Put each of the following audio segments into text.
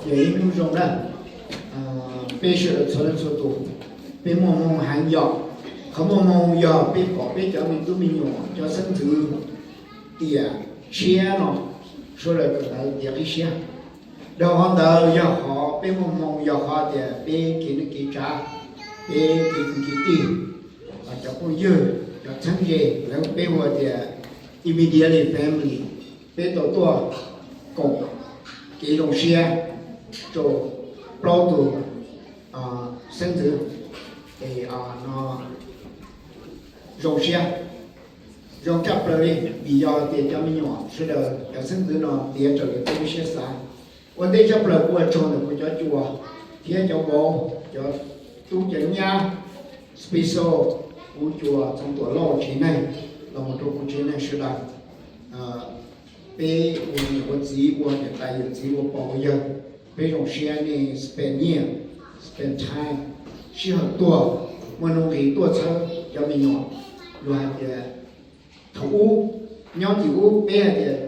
Ces ib hnub zoo na, peb sawv daws txhua leej txhua tus, peb muaj hmoo heev yog, qhov muaj hmoo yog peb pom peb cov me tub me nyuam cov xeeb ntxwv tiam tshiab no, sawv daws kawm ntawv tiav qib siab. Dhau qhov ntawd yog qhov peb muaj hmoo, yog qhov tias peb kev neej kev tsav, peb kev kwv kev tij, cov phooj ywg, cov txheeb ze, lawv peb hu tias immediate family, peb tau tuaj koom kev zoo siab rau plaub tug xeeb ntxwv no zoo siab, zoo tshaj plaws li vim yog tias cov me nyuam sawv daws cov xeeb ntxwv no tiav raws li peb lub siab xav. Ua ntej tshaj plaws kuv ua tsaug ntawm kuv cov cua thiab cov vauv, cov tub cov nyab, special kuv cua Txoov Tuam Lauj tsev neeg los mus rau kuv tsev neeg sawv daws. Peb ua niam ua txiv, ua niam tais yawm txiv, ua pog ua yawg, peb zoo siab nej spend year, spend time, sij hawm tuaj, muaj nuj nqis tuaj txhawb cov me nyuam. Luag hais tias thaum ub, nyob tim ub peb hais tias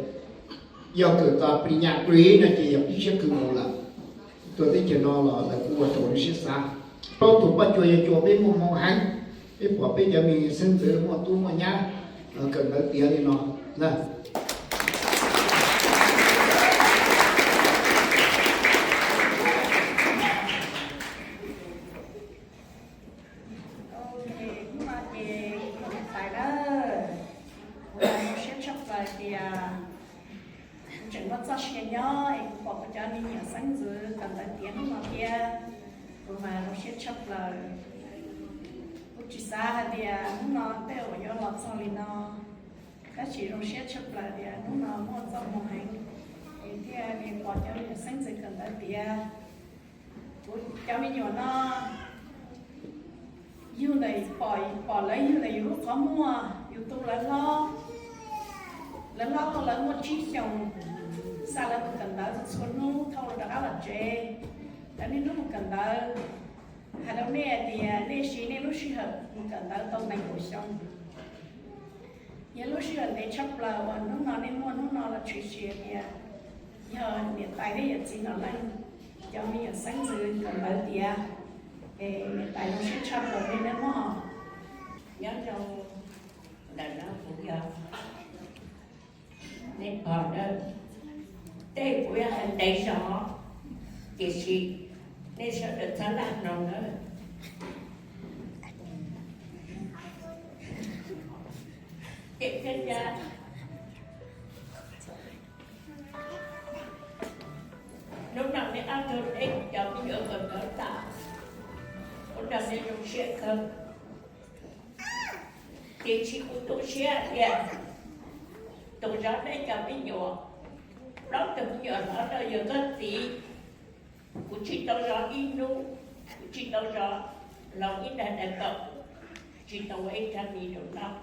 yog kawm tau plig nyaj dui no ces yog pib siab kawg nkaus lawm. Tuaj teb chaws no los lawv kuj ua raws lub siab xav. Plaub tug poj cua yawg cua peb muaj hmoo heev, peb pom peb cov me xeeb ntxwv muaj tub muaj nyab kawm ntawv tiav li no na. Hnub no ces kuv niam tais na, kuv zoo siab tshaj plaws tias kuv tseem muaj txoj sia nyob es kuv pom kuv cov me nyuam xeeb ntxwv kawm ntawv tiav hnub no thiab, kuv mas zoo siab tshaj plaws. Kuv tsis xav hais tias hnub no tej uas yuav los txog li no, tab sis zoo siab tshaj plaws tias hnub no muaj txoj hmoo heev es thiaj li pom cov me nyuam xeeb ntxwv kawm ntawv tiav. Kuv cov me nyuam no yug ntawm, pom lawv yug ntawm yus lub qhov muag, yus tu lawv hlob, lawv hlob lawv muaj tsib xyoos, xa lawv mus kawm ntawv txhua hnub thauj lawv rov qab los tsev. Lawv niaj hnub mus kawm ntawv, hais rau nej hais tias nej siv nej lub sij hawm mus kawm ntawv tau nees nkaum xyoo. Yog lub sij hawm ntev tshaj plaws uas hnub no nej muaj hnub no los tshwm sim tias yog niam tais thiab yawm txiv no leej cov me nyuam xeeb ntxwv kawm ntawv tiav, es niam tais zoo siab tshaj plaws li nawb mog. Nyob zoo, ntawm no kuv yog nej pog na, tej kuv yog hais ntev zog, tiam sis nej sawv daws txhob lam mloog na. Ces thiaj li hnub no nej ob tug nej cov me nyuam kawm ntawv tas, kuv nrog nej zoo siab kawg. Tiam sis kuv tu siab tias tus zov nej cov me nyuam, plaub tug me nyuam hlob no yog koj txiv. Kuv tsis tau zov ib hnub, kuv tsis tau zov los ib daim daim paum, tsis tau ua ib rab mis rau noj.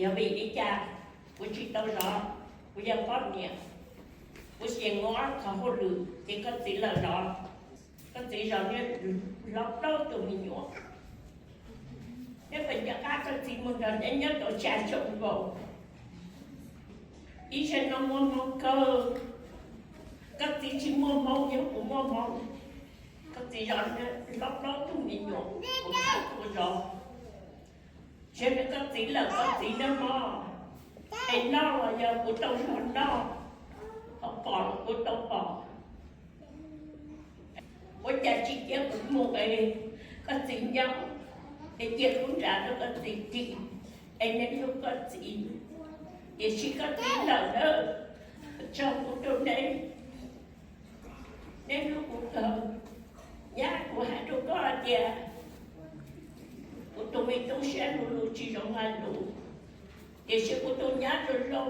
Yog vim li cas kuv tsis tau zov? Kuv yog poj niam, kuv xav muab qhov hauj lwm ces koj txiv lawm zov. Koj txiv zov neb hlob plaub tug me nyuam. Neb puas nco qab koj txiv mus nrog neb nyob tau xya xyoo nkaus? Ib zaug no muaj hmoo kawg, koj txiv tsis muaj hmoo, yog kuv muaj hmoo, koj txiv zov neb hlob plaub tug me nyuam, kuv txhob tau zov. Tsis yog koj txiv lawm koj txiv noj mov, es noj los yog kuv tau zov noj, ho pom los kuv tau pom. Ua cas tsis cia kuv mus es koj txiv nyob, es cia kuv nrad rau koj txiv ris, es neb hlub koj txiv, tiam sis koj txiv lawm na, tso kuv rau neb, neb hlub kuv kawg. Nyab, kuv hais rau koj tias kuv tus me tub siab lug lug tsis zoo hais lus, tiam sis kuv tus nyab zoo zoo.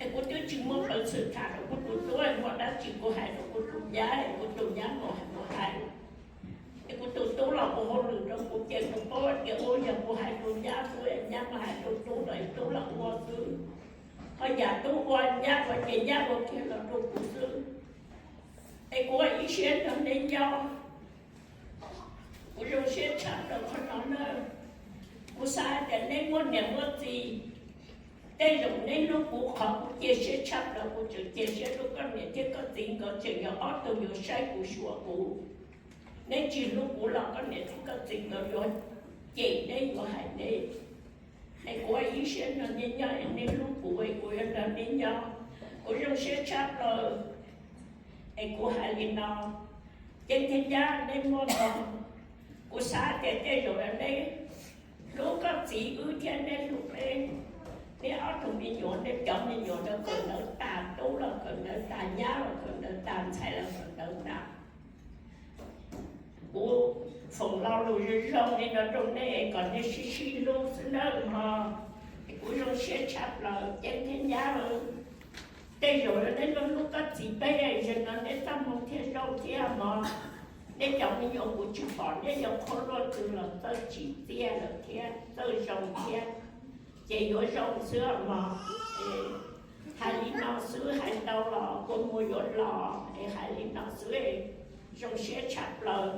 Es kuv twb tsis muaj peev xwm tham rau kuv tus tub, muaj dab tsi kuv hais rau kuv tus nyab, es kuv tus nyab mus hais, mus hais. Es kuv tus tub los ua hauj lwm rau kuv ces kuv paub tias ua yog kuv hais rau nyab, kuv nyab mus hais rau tub los tub los ua xwb. Ho yam tub ua nyab ua ces nyab ua kiag los rau kuv xwb. Es kuv ua ib siab nrog neb nyob. Kuv zoo siab tshaj rau qhov no na. Kuv xav tias neb muaj niam muaj txiv, Tej zaum neb hlub kuv qhov kuv cia siab tshaj plaws, kuv tseem cia siab rau koj niam thiab koj txiv nkawd tseem yog ob tug yuav saib kuv xyuas kuv. Neb tsis hlub kuv los koj niam thiab koj txiv nkawd yuav cem neb yuav hais neb. Es kuv ua ib siab nrog neb nyob es neb hlub kuv es kuv yuav nrog neb nyob. Kuv zoo siab tshaj plaws es kuv hais li no, ceeb thiab nyab neb muaj no, kuv xav tias tej zaum neb hlub koj txiv wb thiab neb hlub neb. Neb ob tug me nyuam, neb cov me nyuam los kawm ntawv tas, tub los kawm ntawv tas, nyab los kawm ntawv tas, ntxhais los kawm ntawv tas. Kuv foom lo lus zoo zoo li no rau nej kom nej sib sib hlub xwb nawb mog. Kuv zoo siab tshaj plaws ceeb thiab nyab. Tej zaum neb hlub koj txiv peb, zaum no neb txoj hmoo thiaj zoo thiab mog. Neb cov me nyuam kuv tsis pom neb yuav qhuab luaj twg los txawj tsim txiaj lawm thiab txawj zoo thiab, ces yuav zoo xwb mog. Hais li no xwb, hais ntau los kua muag yuav los, es hais li no xwb, zoo siab tshaj plaws.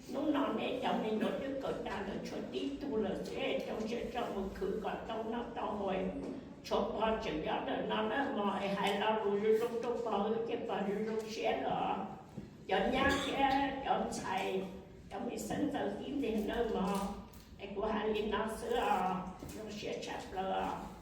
Hnub no neb cov me nyuam twb kawm tas lawm tshuav tib tug lawm xwb, zoo siab tso mus khwv kom tau noj tau haus, tshuav pog tseem nyob ntawm no na mog. Es hais lo lus zoo zoo rau pog, ces pog zoo zoo siab los cov nyab thiab cov ntxhais, cov me xeeb ntxawm tib neeg nawb mog. Es kuv hais li no xwb os, zoo siab tshaj plaws os.